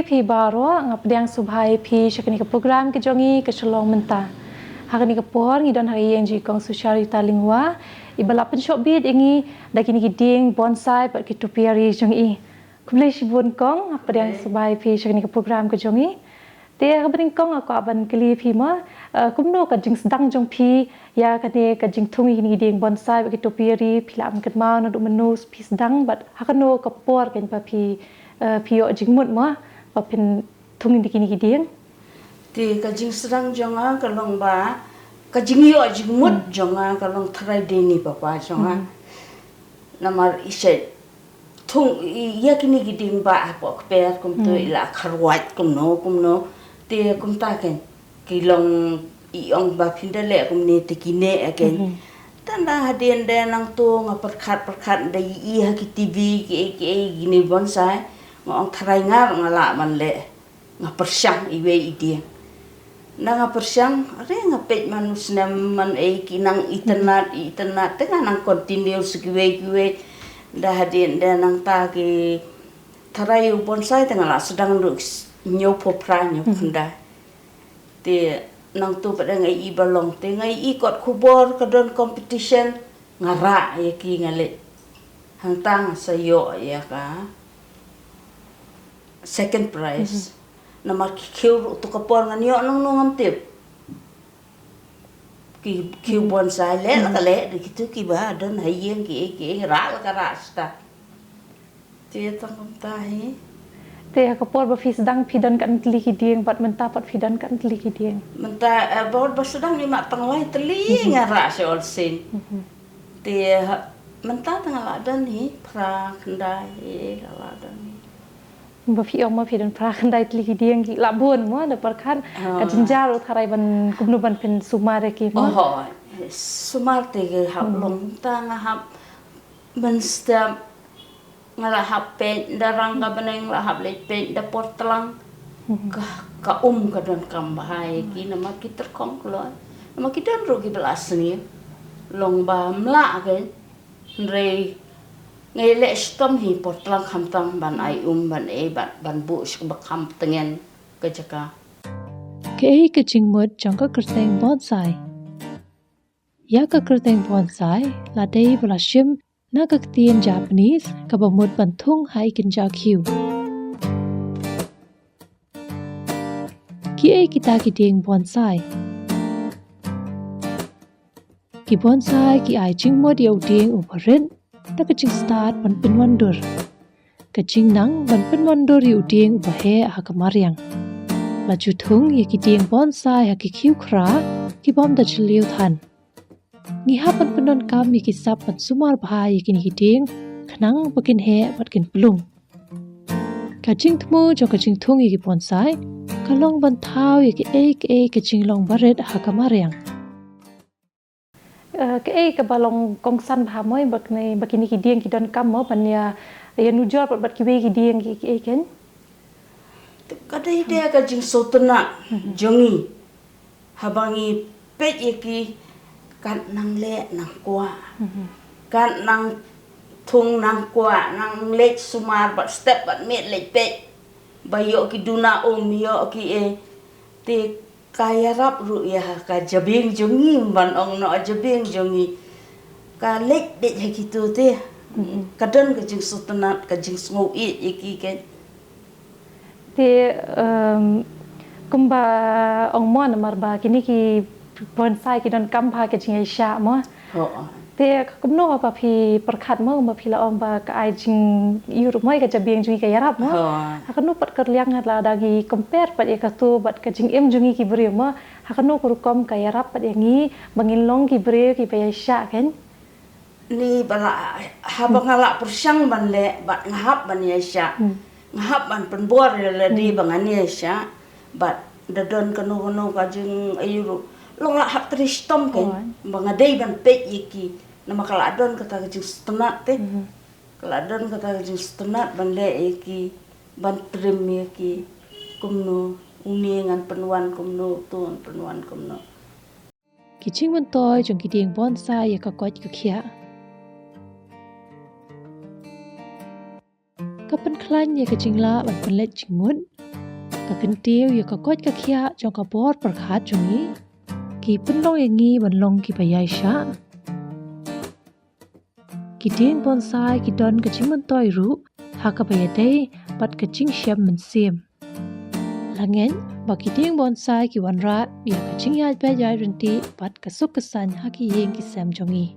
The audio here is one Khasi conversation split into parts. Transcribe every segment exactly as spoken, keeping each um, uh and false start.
Phi baroh, nga pdiang sngewbha ïa phi sha kane ka program ka jong ngi ka Shillong Mynta. Ha kane ka por ngi don ha ka ïing jong i Kong Sucharita Lyngwa, iba la pynshoh bit ïa ngi da kine ki dieng bonsai bad ki topiary jong i. Khublei shibun Kong, nga pdiang sngewbha ïa phi sha kane ka program ka jong ngi. Te ha kaba nyngkong nga kwah ban kylli ïa phi ma, eh, kumno ka jingsdang jong phi ïa kane ka jingthung ïa kine ki dieng bonsai bad ki topiary, phi la ym kynmaw naduh mynno phi sdang bad ha kano ka por kane ba phi, eh, phi ïoh jingmut ma ba phin thung ïa kine ki dieng? Te ka jingsdang jong nga ka long ba ka jingïoh jingmut jong nga ka long tharai de ni papa jong nga. Namar i shet thung i ïa kine ki dieng ba hapoh kper kumto i la kharwait kumno kumno. Te kumta ken ki long i ong ba phin da leh kumne te ki neh ken. Tang da hadien de nangto nga pyrkhat pyrkhat da i ha ki T V ki ei ki ei kine bonsai. Nga ong tharai ngar nga lah ban leh. Nga pyrshang iwei i dieng. Na nga pyrshang, re nga peit man u snem man ei ki nang itynnat, itynnat, te nga nang continue sa kiwei, kiwei. Da hadien, da nangta ki tharai u bonsai te nga la sdang ruh hynñiewphew phra, hynñiewphew khyndai. Te nangto pat da nga i ba long, te nga i kot khubor ka don competition, nga rah ïa ki nga leit. Hangta nga sa ïoh ïa ka second prize. Namar ki khiew ruh tu ka por ngan ïoh nongno ngam tip. Ki khiew bonsai leh la ka leh da kitu kiba don ha ïing ki ei ki ei, rah la ka rah stad. Te tang kumta hi. Te ha ka por ba phi sdang phi don katno tylli ki dieng bad mynta pat phi don katno tylli ki dieng? Mynta, eh, ba, ba sdang i ma tang lai tylli nga rah sha Olsem. Te ha, mynta te nga la don hi phra khyndai hi nga la don hi. Ba phi ong ma phi don phra khyndai tylli ki dieng ki la bun mo, da pyrkhat ka jynjar u tharai ban kumno ban pynsumar ïa ki mo. Oh, sumar te ki hap long ta nga hap mynstep nga la hap peit da rang ka bneng la hap leit peit da por tlang. Ka, ka um ka donkam bha ïa ki namar ki tyrkhong kloi. Namar ki don ruh kiba la sniew. Long ba mlah kein. Hynrei nga ïaleh shitom hi por tlang khamtam ban ai um ban ei ban, ban buh sha kaba kham tngen ka jaka. Kaei ka jingmut jong ka kyrteng bonsai? Ïa ka kyrteng bonsai la dei ba la shim na ka ktien Japanese kaba mut ban thung ha i kynja khiew. Kiei kita ki dieng bonsai? Ki bonsai ki ai jingmut ïa u dieng uba rit da ka jingstad ban pynwandur. Ka jingnang ban pynwandur ïa u dieng uba heh ha ka mariang. La ju thung ïa ki dieng bonsai ha ki khiew khra kibym da jylliew than. Ngi hap ban pyndonkam ïa ki sap ban sumar bha ïa kine ki dieng khnang ba kin heh bad kin plung. Ka jingthmu jong ka jingthung ïa ki bonsai ka long ban thaw ïa kiei kiei ka jinglong barit ha ka mariang. Eh, kaei kaba long kongsan bha mo ba kine, ba kine ki dieng ki donkam mo ban ïa, ïa nujor bad, bad kiwei ki dieng ki, kiei kein? Ka dei de ka jingsngewtynnat jong ngi. Haba ngi peit ïa ki kat nang leh nang kwah. Kat nang thung nang kwah, nang leit sumar bad step bad miet leit peit. Ba ïoh ki duna um, ïoh ki ei. Te ka ïarap ruh ïa ka jabieng jong ngi, ban ong noh jabieng jong ngi. Ka leit dei ha kito te. Ka don ka jingsngewtynnat, ka jingsngew ïeit ïa ki kein. Te, em, kumba ong mo namar ba kine ki bonsai ki donkam bha ka jingïaishah mo. Te kumno ba phi pyrkhat mo, ba phi la ong ba ka ai jingïarap mo, ka jabieng jong ngi ka ïarap mo. Ha kano pat ka liang lada ngi compare pat ïa kato bad ka jingim jong ngi ki briew mo. Ha kano ka rukom ka ïarap pat ïa ngi ba ngin long ki briew kiba ïaishah kein? Ni ba la, haba nga la pyrshang ban leh bad nga hap ban ïaishah. Nga hap ban pynbor ïa lade ba ngan ïaishah. Bad da don kano kano ka jing, aïu ruh. Long la hap trei shitom kein ba nga dei ban peit ïa ki. Namar ka la don kata ka jingsngewtynnat te. Ka la don kata ka jingsngewtynnat ban leh ïa ki, ban trim ïa ki. Kumno, une ngan pynwan kumno, uto ngan pynwan kumno. Ki jingmyntoi jong ki dieng bonsai ïa ka koit ka khiah. Ka pynkhlaiñ ïa ka jinglah ban pynleit jingmut. Ka kyntiew ïa ka koit ka khiah jong ka bor pyrkhat jong ngi ki pynlong ïa ngi ban long kiba ïaishah. Ki dieng bonsai ki don ka jingmyntoi ruh ha kaba ïadei bad ka jingshem mynsiem. La ngeit ba ki dieng bonsai ki wanrah ïa ka jingïaid beit ïaid ryntih bad ka suk ka saiñ ha ki ïing ki sem jong ngi.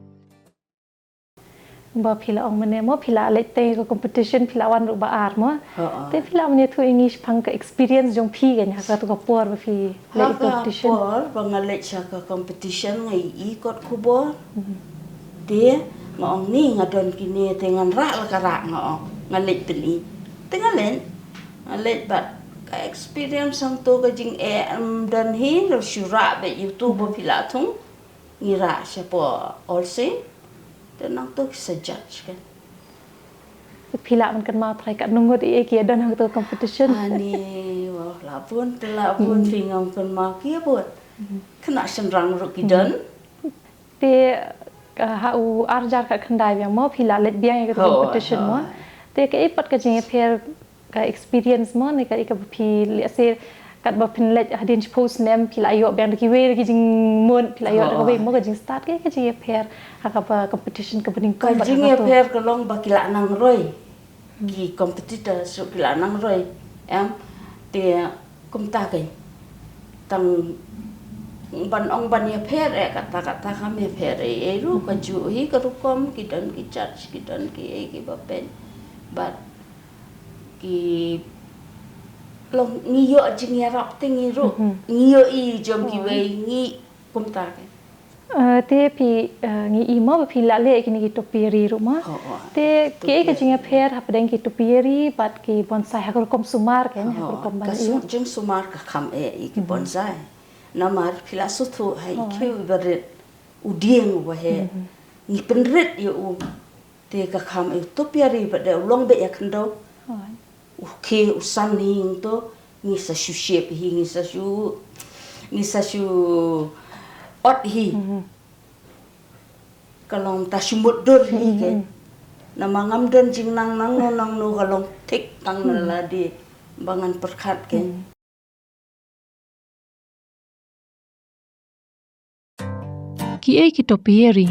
Ba phi la ong mynne mo, phi la leit teng ïa ka competition, phi la wan ruh ba ar mo. Te phi lah ban ïathuh ïa ngi shaphang ka experience jong phi kan ha katu ka por ba phi leit ïa ka competition. Ha ka por ba nga leit sha ka competition nga ïohi kot khubor. Te nga ong ni nga don kine te ngan rah la ka rah nga ong. Nga leit pyni. Te nga leit. Nga leit bad ka experience hangto ka jingeh em don hi, nga shu rah beit ïa uto ba phi la thung. Ngi rah shapoh All Saint. Te nangto ki sa judge kan. Phi lah ban kynmaw trai katno ngut ïa ki ïa don ha kato competition. Ani, wah, la bun te la bun phi ngam kynmaw ki ïa bun. Khynnah shynrang ruh ki don. Te ha u ar hajar khatkhyndai biang mo phi la leit biang ïa kato competition mo. Te kaei pat ka jingïapher ka experience mo ne ka, ka ba phi leh se katba phin leit hadien shiphew snem phi la ïoh biang da kiwei da ki jingmut phi la ïoh da kawei mo ka jingstad kaei ka jingïapher ha kaba competition kaba nyngkong. Ka jingïapher ka long ba ki la nang roi ki competitors ruh ki la nang roi em te kumta kein tang ban ong ban ïapher eh kata kata kam ïapher eh ruh ka juh hi ka rukom ki don ki judge ki don ki ei ki ba peit bad ki long ngi ïoh jingïarap te ngi ruh ngi ïohi jong kiwei ngi kumta kein. Te phi ngi i mo ba phi la leh kine ki topiary ruh mo. Te kiei ka jingïapher hapdeng ki topiary bad ki bonsai ha ka rukom sumar kein ha ka rukom ban ïa ka jong sumar ka kham eh ïa ki bonsai. Namar phi la sngewthuh ha i khiew i barit u dieng uba heh ngi pynrit ïa u. Te ka kham ïa u topiary ba dei u long beit ïa khyndew. U khie u san hi hangto ngi sa shu shape hi ngi sa shu ngi sa shu ot hi. Ka long ta shu mutdur hi kein. Namar ngam don jingnang nangno nangno ka long thik tang na lade ba ngan pyrkhat kein. Kiei ki topiary?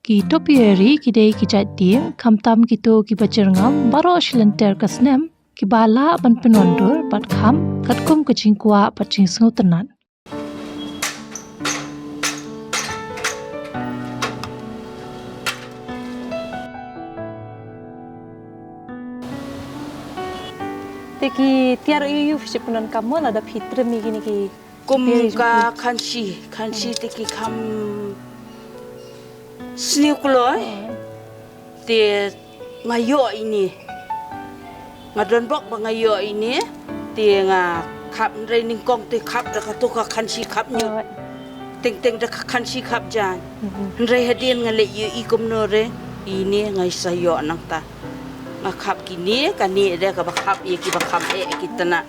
Ki topiary ki dei ki jait dieng khamtam kito kiba jyrngam baroh shi lynter ka snem kiba lah ban pynwandur bad kham katkum ka jingkwah bad jingsngewtynnat. Te ki tiar ïa u phi shu pyndonkam mo lada phi trim ïa kine ki. Kum ka khansi, khansi te ki kham sniew kloi. Te nga ïoh ine. Nga don bok ba nga ïoh ine. Te nga khap hynrei nyngkong te khap da kato ka khansi khap ñiut. Teng teng da ka khansi khap jan. Hynrei hadien nga leh ïohi kumno re ine nga sa ïoh nangta. Nga khap kine kane de kaba khap ïa kiba kham eh ki tnat.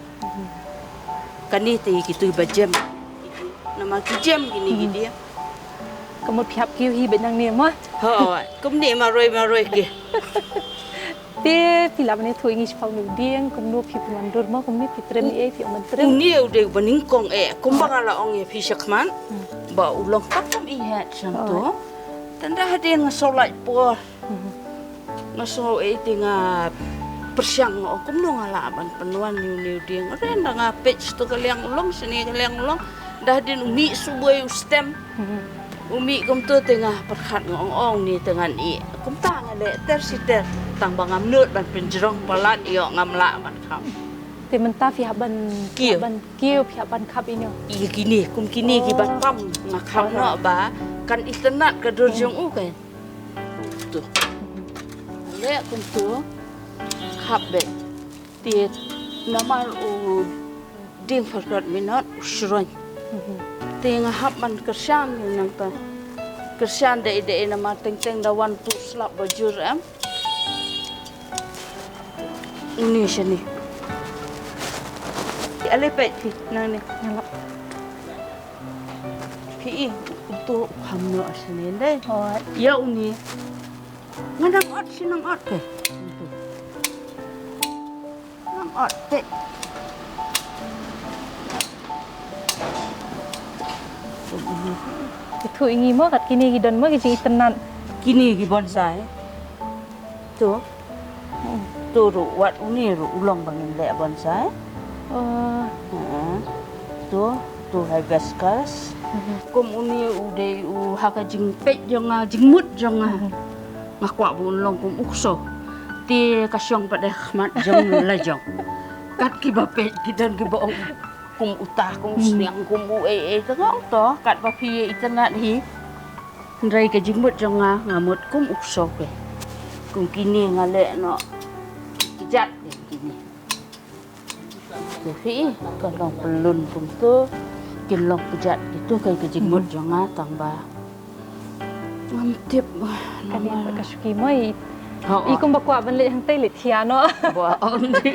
Kane te ïa kitu ba jem. Namar ki jem kine ki dieng. Ka mut phi hap kiew hi bad nangne mo. Hooid, kumne marwei marwei ki. Te phi lah ban ïathuh ïa ngi shaphang une u dieng, kumno phi pynwandur mo, kumne phi trim ïa, phi ong ban trim. Une u dei uba nyngkong eh, kumba nga la ong ïa phi shakhmat. Ba u long pat kum i het shangto. Tang da hadien nga shu lait por. Nga sngew ei te nga pyrshang nga ong kumno nga lah ban pynwan ïa une u dieng. Ren da nga peit shatu ka liang u long, shane ka liang u long. Da hadien u mih subuh u stem. U mih kumto te nga pyrkhat nga ong ong ne te ngan ïeh. Kumta nga leh ter shi ter tang ba ngam nud ban pynjrong palat ïoh ngam lah ban kham. Te mynta phi hap ban kiew, phi hap ban khap ïa ine. Ïa kine, kum kine kiba tam nga kham noh ba kan itynnat ka dur jong u kan. Kumto. Leh kumto. Khap beit. Te namar u dieng pyrkhat minot u shroiñ. Te nga hap ban kyrshan ïa nangta. Kyrshan dei dei namar teng teng da wan tu slap ba jur em. Une shane. Ale peit phi nangne. Phi i uto kham noh shane dei. Ïa une. Nga dang ot shi nang ot ke. Nang Ot te. Ki thuh ïa ngi mo, kat kine ki don mo ki jingitynnad. Kine ki bonsai. Tu. Tu ruh wat une ruh u long ba ngin leh bonsai. Oh. Ha. Tu, tu hibiscus. Mhm. Kum une u dei u ha ka jingpeit jong nga, jingmut jong nga. Mhm. Nga kwah ba un long kum u kso. Te ka shong pat ha khmat jong la jong. Kat kiba peit ki don kiba ong kum uta, kum sniang, kum u ei ei, te nga ong to, kat ba phi ïa itynnad hi. Hynrei ka jingmut jong nga, nga mut kum u kso ke. Kum kine nga leh noh. Ki jait kine. Te phi, ka long pyllun kumto, kin long pjat kito, ka, ka jingmut jong nga tang ba ngam tip. Kane namar ka shuki mo i. Ho, i ho. Kumba kwah ban leh hangtei leh thiah noh. Ba, oh, ni.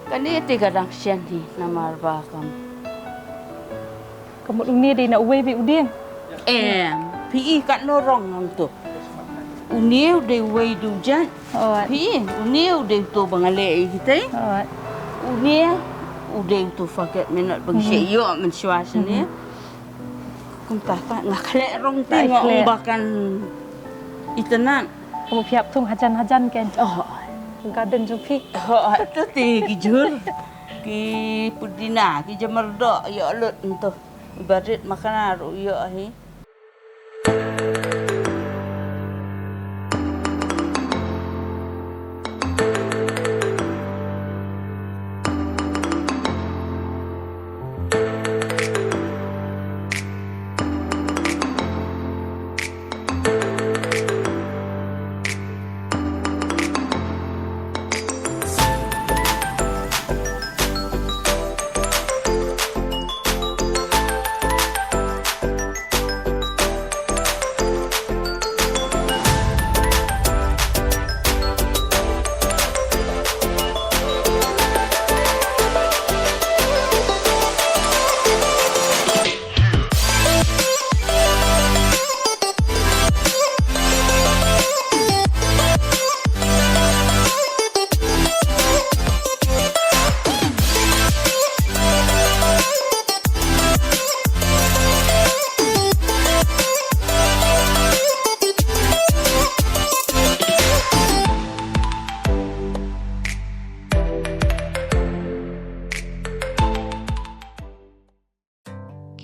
Kane te ka dang shen hi namar ba kam. Ka mut une dei na uwei beit u dieng. Em, phi i katno rong hangto. Une u dei uwei u jait. Oh. Phi i, une u dei uto ba nga leh ïa kitei. Oh. Une u dei uto forget me not ba nga shait ïoh mynshuwa shane. Mhm. Kumta ta nga khleh rong te nga ong ba kan itynnad. Ka mut phi hap thung hajan hajan kein. Oh. Garden jong phi. Oh, to te ki jhur. Ki pudina, ki jamyrdoh ïoh lut hangto. Ba rit makhana ruh ïoh hi.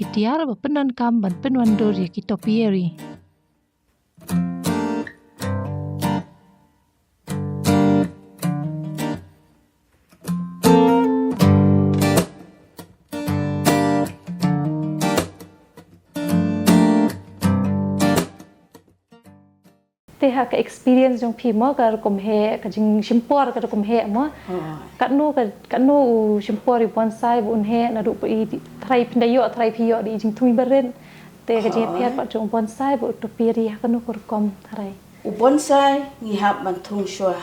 Ki tiar ba pyndonkam ban pynwandur ïa ki topiary. Te ha ka experience jong phi mo, ka rukom heh, ka jingshim por ka rukom heh mo. Hooid. Katno ka, katno u shim por ïa u bonsai ba un heh, naduh ba i tharai phin da ïoh, tharai phi ïoh da i jingthung iba rit. Te ka jingïapher pat jong u bonsai bad u topiary ha kano ka rukom tharai. U bonsai ngi hap ban thung shuwa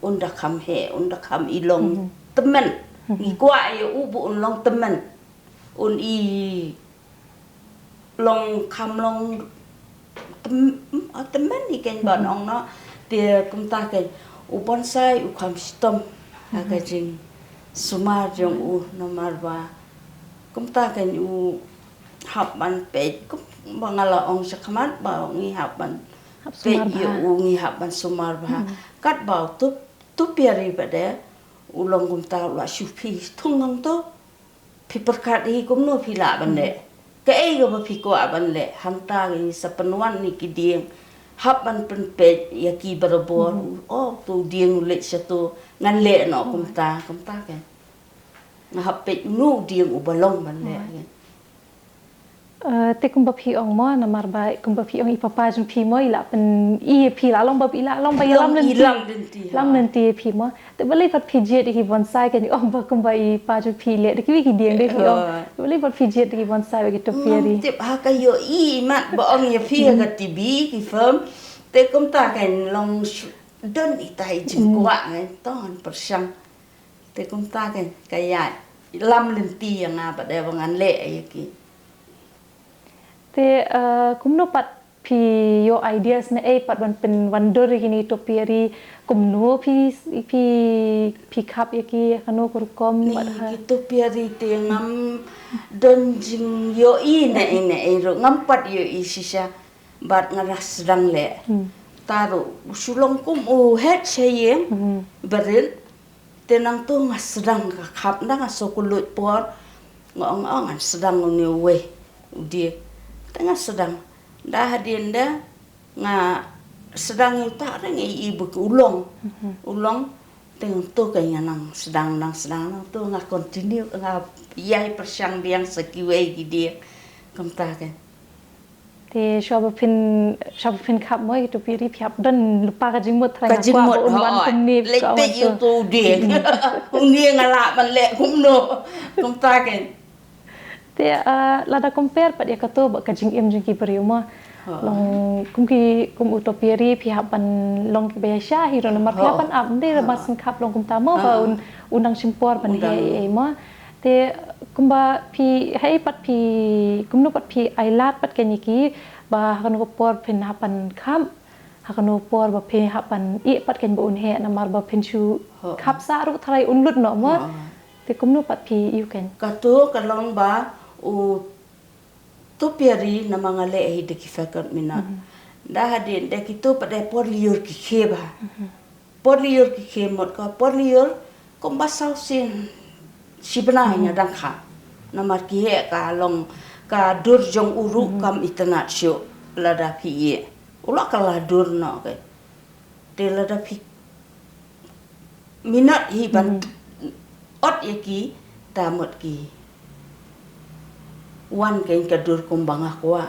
un da kham heh, un da kham i long tymmen. Mhm. Ngi kwah ïa u ba un long tymmen. Un i long kham long tym-, mm, ah, tymmen i kein ban ong noh. Te kumta kein u bonsai u kham shitom ha ka jingsumar jong u namar ba kumta kein u hap ban peit kumba nga la ong shakhmat ba ngi hap ban peit ïa u, ngi hap ban sumar bha. Katba u tup, topiary ba dei u long kumta u la shu phi thung hangto. Phi pyrkhat hi kumno phi lah ban leh. Kaei kaba phi kwah ban leh. Hangta ngi sa pynwan ïa ki dieng. Hap ban pynpeit ïa ki barabor. Oh, to dieng u leit shato. Ngan leh noh kumta, kumta kein. Nga hap peit uno u dieng uba long ban leh. Eh, te kumba phi ong mo, namar ba kumba phi ong i papa jong phi mo, i la pyn-i ïa phi la long ba i la long ba ïalam lynti. Ïalam lynti, lam lynti ïa phi mo. Te balei pat phi jied ïa ki bonsai, kan ong ba kumba i pa jong phi leh da kiwei ki dieng de phi ong. Te balei pat phi jied ïa ki bonsai bad ki topiary. Ngam tip ha ka ïohi mat ba ong ïa phi ha ka T V ki film. Te kumta kan long shu don ita i jingkwah ngan tong pyrshang. Te kumta kan ka ïa lam lynti ïa nga ba dei ba ngan leh ïa ki. Te, eh, kumno pat Phi ïoh ideas ne ei pat ban pynwandur ïa kine ki topiary, kumno phi, phi, phi khap ïa ki, kano ka rukom, bad ha. Ki topiary te ngam don jingïohi ne ei ne ei ruh, ngam pat ïohi shisha. Bad nga la sdang leh. Hmm. Te ruh u shu long kum u head sha ïing. Hmm. Barit. Te nangta nga sdang ka khap, nda nga shu kylluid por. Nga ong, ong ngan sdang une uwei u dieng. Te nga sdang. Nda hadien nda nga sdang ïa uta, te nga ïohi ba u long. Mhm. U long. Te nangta ka nga nang sdang, nang sdang, nangta nga continue, nga ïai pyrshang biang sa kiwei ki dieng. Kumta ka. Te shuwa ba phin, shuwa ba phin khap mo ïa ki topiary, phi hap don lypa ka jingmut, tharai nga kwah ba un wan kumne, leit peit ïa uto u dieng. Une nga lah ban leh kumno. Kumta ka. Te, ah, lada compare pat ïa kato bad ka jingim jong ki briew mo. Long kum ki, kum u topiary phi hap ban long kiba ïaishah hi ruh namar phi hap ban ap, ym dei ba sngewkhap long kumta mo ba un, un dang shim por ban heh ei ei mo. Te kumba phi, haei pat phi, kumno pat phi ai lad pat kein ïa ki ba ha kano ka por phin hap ban khap, ha kano ka por ba phi hap ban ïeh pat kein ba un heh namar ba phin shu khap sah ruh tharai un lut noh mo. Te kumno pat phi ïoh kein? Kato ka long ba u topiary namar nga leh hi da ki fakat minot. Mhm. Nda hadien nda kito pat de por lyiur ki khie ba. Mhm. Por lyiur ki khie mut ka por lyiur kumba saw sien shi bnai nga dang khap. Namar ki heh ka long ka dur jong u ruh kam itynnad shuh lada phi ïeh. U la ka la dur noh ka. Te lada phi minot hi ban ot ïa ki, te mut ki wan kein ka dur kumba nga kwah.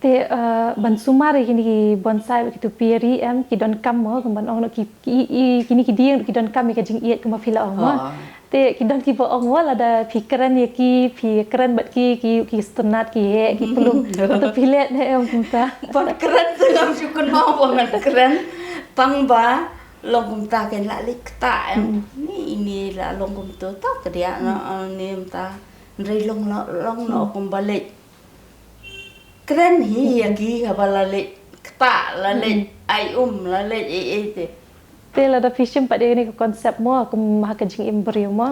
Te, eh, ban sumar ïa kine ki bonsai bad ki topiary em, ki donkam mo, kumban ong noh ki, ki, i, kine ki dieng ki donkam ïa ka jingïeit kumba phi la ong mo. Te ki don kiba ong mo lada phi kren ïa ki, phi kren bad ki, ki, ki sngewtynnad, ki heh, ki plung. Te phi leh ne em kumta? Ban kren te ngam shu kynmaw ba ngan kren. Tang ba long kumta kein la leit ktah em. Ni ine la long kumto, to ka diah noh, eh, ni kumta. Hynrei long, long, long noh kumba leit kren hi ïa ki haba la leit ktah, la leit ai um, la leit ei ei te. Te lada phi shim pat ïa kane ka concept mo, kum ha ka jingim briew mo.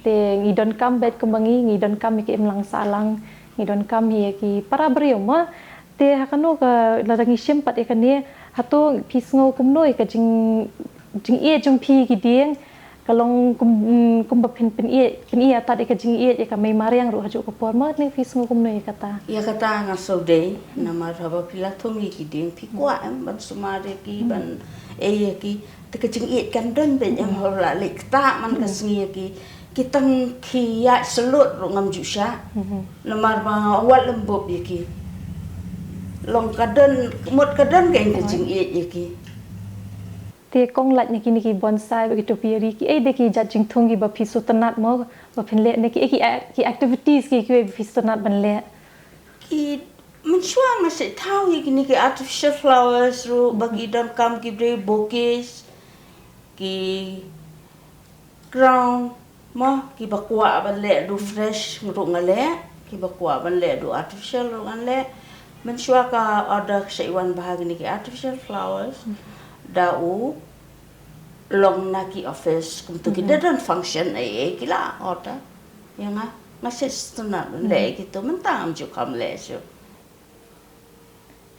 Te ngi donkam beit kumba ngi, ngi donkam ïa ki imlang sahlang, ngi donkam ïa ki para briew mo. Te ha kano ka, lada ngi shim pat ïa kane, hato phi sngew kumno ïa ka jing, jingïeit jong phi ki dieng, ka long kum, kumba phin pynïeit, pynïeit tad ïa ka jingïeit ïa ka mei mariang ruh ha juh ka por mo, ne phi sngew kumno ïa kata? Ïa kata nga sngewdei, namar haba phi la thung ïa ki dieng phi kwah em ban sumar ïa ki, ban ei ïa ki. Te ka jingïeit kan don beit em, haba la leit ktah man ka sngi ïa ki. Ki tang ki ïaid salut ruh ngam ju shah. Namar ba nga wat lem bup ïa ki. Long ka don, mut ka don kein ka jingïeit ïa ki. Te kong lait na kine ki bonsai bad ki topiary, kiei de ki jait jingthung kiba phi sngewtynnad mo ba phin leh, ne kiei ki, ki activities kiwei ba phi sngewtynnad ban leh? Ki mynshuwa nga shait thaw ïa kine ki artificial flowers ruh ba ki donkam ki briew, bouquets, ki crown, mo, kiba kwah ban leh da u fresh ruh nga leh, kiba kwah ban leh da u artificial ruh ngan leh. Mynshuwa ka order ka shait wan bha kine ki artificial flowers. Da u long na ki office kumto, ki da don function ei ei ki la order ïa nga. Nga shait sngewtynnad ban leh kito, mynta ngam ju kham leh shuh.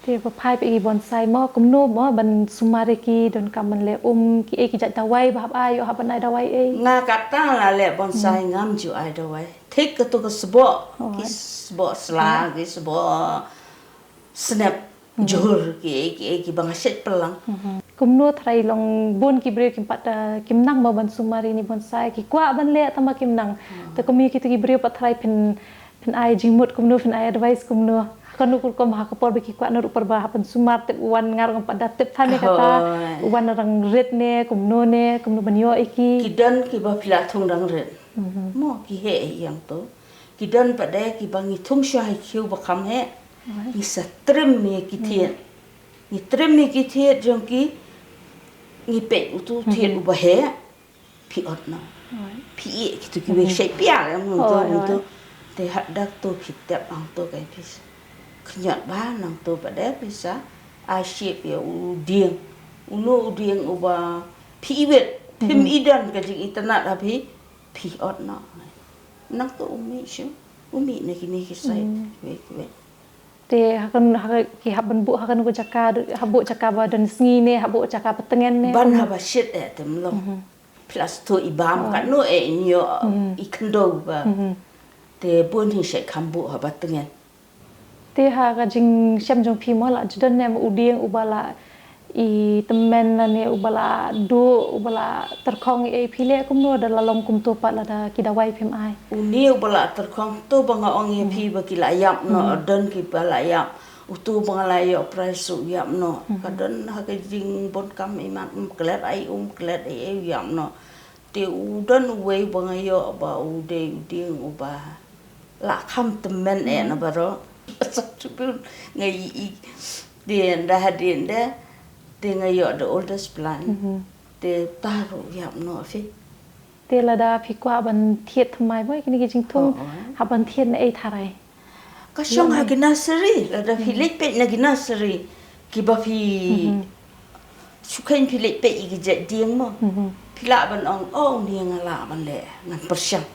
Te ba phai pat ïa ki bonsai mo, kumno mo ban sumar ïa ki, donkam ban leh um, kiei ki jait dawai ba hap ai, ïoh hap ban ai dawai ei? Nga katta la leh bonsai ngam ju ai dawai. Thik kato ka sboh, ki sboh sla, ki sboh snep jhur, kiei kiei kiba nga shait pynlang. Kumno tharai long bun ki briew kim pat, eh, kim nang mo ban sumar ïa kine ki bonsai, ki kwah ban leh tangba kim nang. Te kum ïa kito ki briew pat tharai phin, phin ai jingmut kumno, phin ai advice kumno? Ha kano ka rukom, ha ka por ba ki kwah na ruh por ba hap ban sumar, tip u wan nga ruh ngam pat da tip than ïa kata. U wan dang rit ne kumno ne, kumno ban ïoh ïa ki? Ki don kiba phi la thung dang rit. Mo ki heh ïa ngto. Ki don pat de kiba ngi thung shuwa ha ki khiew ba kham heh. Ngi sa trim ïa ki thied. Ngi trim ïa ki thied jong ki. Ngi peit uto u thied uba heh. Phi ot noh. Phi ïeh kito kiwei shait pia ïa ngto, ngto. Te ha dak to phi tep hangto kein phi. Khyndiat ba nangto pat de phi sa ai shape ïa u dieng. Uno u dieng uba phi iwit, phim i don ka jingitynnad ha phi, phi ot noh. Nangto u mih shuh, u mih na kine ki side, kiwei kiwei. Te ha kan, ha ki hap ban buh ha kano ka jaka, hap buh jaka ba don sngi ne, hap buh jaka ba tngen ne, ban kumno? Haba shit eh te mlong. Phi la sdang i bam katno eh in ïoh i khyndew ba. Te bun hi shet kham buh haba tngen. Te ha ka jingshem jong phi mo la ju don ne mo u dieng uba la i tymmen lane uba la duh, uba la tyrkhong, eh, phi leh kumno, da la long kumto pat lada ki dawai phim ai? Une uba la tyrkhong, to ba nga ong ïa phi ba ki la ïap noh, don kiba la ïap. Uto ba nga la ïoh prize u ïap noh. Ka don ha ka jingbun kam imat, um klet ai, um klet ai, eh, u ïap noh. Te u don uwei ba nga ïoh ba u dei u dieng uba la kham tymmen eh na baroh. Sa tu pun nga i, i. Te ynda hadien de, te nga ïoh the oldest plant. Te uta ruh u ïap noh phi. Te lada phi kwah ban thied thymmai mo ïa kine ki jingthung, hap ban thied na ei tharai? Ka shong ha ki nursery, lada phi leit peit na ki nursery kiba phi shu kheiñ, phi leit peit ïa ki jait dieng mo. Phi lah ban ong, oh, une nga lah ban leh, ngan pyrshang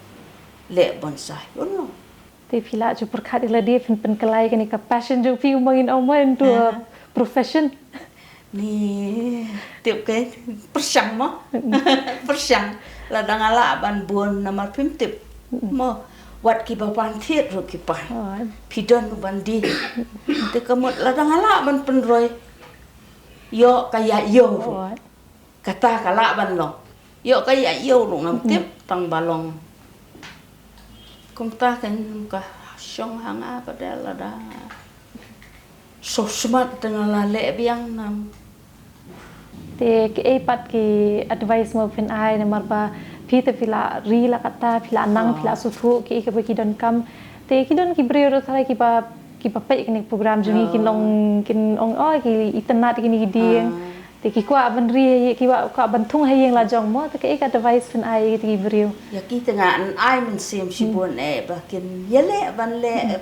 leh bonsai. Te phi lah ju pyrkhat ïa lade, phin pynkylla ïa kane ka passion jong phi, kumba ngin ong mo, into a profession. Ni tip ke, pyrshang mo. Pyrshang. Lada nga lah ban bun, namar phim tip mo, wat kiba pan thied ruh ki pan. Phi don ban die. Te ka mut lada nga lah ban pynroi, ïoh ka ïa ïoh ruh. Kata ka lah ban long. Ïoh ka ïa ïoh ruh ngam tip, tang ba long. Kumta kan ka shong ha nga ka de lada shu smat te nga la leh biang nam. Te kiei pat ki advice mo phin ai, namar ba phi te phi la ri la kata, phi la nang, phi la sngewthuh kiei kiba ki donkam. Te ki don ki briew ruh tharai kiba, kiba peit kane ka program jong ngi, kin long, kin ong, oh, ki itynnad kine ki dieng. Te ki kwah ban ri, ki kwah, kwah ban thung ha ïing la jong mo, te kaei ka advice phin ai ïa ki briew? Ïa ki te ngan ai mynsiem shibun eh ba kin ïaleh ban leh.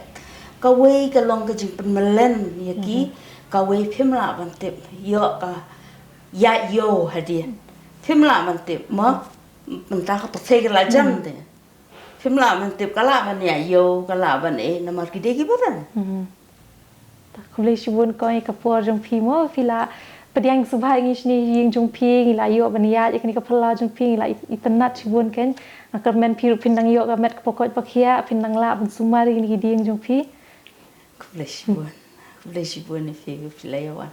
Kawei ka long ka jingpynmlien ïa ki, kawei phim lah ban tip. Ïoh ka ïa ïoh hadien. Phim lah ban tip mo. Mynta ka pyrthei ka la jan te. Phim lah ban tip, ka lah ban ïa ïoh, ka lah ban eh, namar ki dei kiba don. Ta khublei shibun kong ïa ka por jong phi mo, phi la pdiang sngewbha ïa ngi shane ha ïing jong phi, ngi la ïoh ban ïaid ïa kane ka phyllaw jong phi, ngi la i-, itynnad shibun keiñ. Nga kyrmen phi ruh phin nang ïoh ka met kaba koit ba khiah, phin nang lah ban sumar ïa kine ki dieng jong phi. Khublei shibun. Khublei shibun ïa phi ba phi la ïa wan.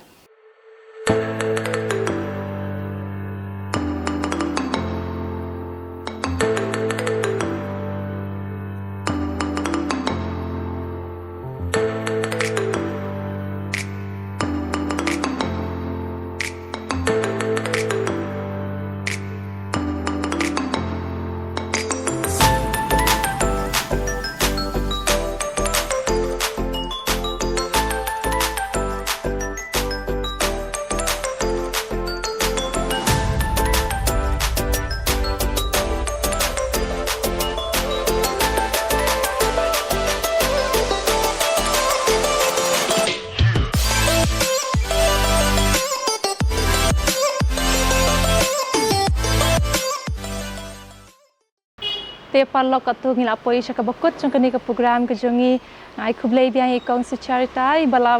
Te paralok, katto ngi la poi sha kaba kut jong kane ka program ka jong ngi. Nga ai khublei biang ïa i Kong Sucharita, i ba la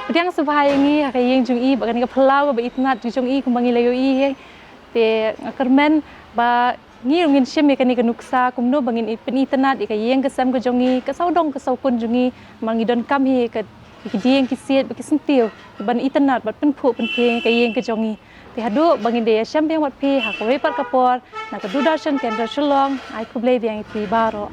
pdiang sngewbha ïa ngi ha ka ïing jong i, bad kane ka phyllaw kaba itynnad jong i kumba ngi la ïohi hi. Te nga kyrmen ba ngi ruh ngin shim ïa kane ka nuksa kumno ba ngin i-, pynitynnad ïa ka ïing ka sem ka jong ngi, ka sawdong ka sawkun jong ngi, namar ngi donkam hi ïa ka, ïa ki dieng ki siej bad ki syntiew, ban itynnad bad pynphuh pynphieng ïa ka ïing ka jong ngi. Te haduh ba ngin da ïashem biang bad phi ha kawei pat ka por, na ka Doordarshan Kendra Shillong, ai khublei biang ïa phi baroh.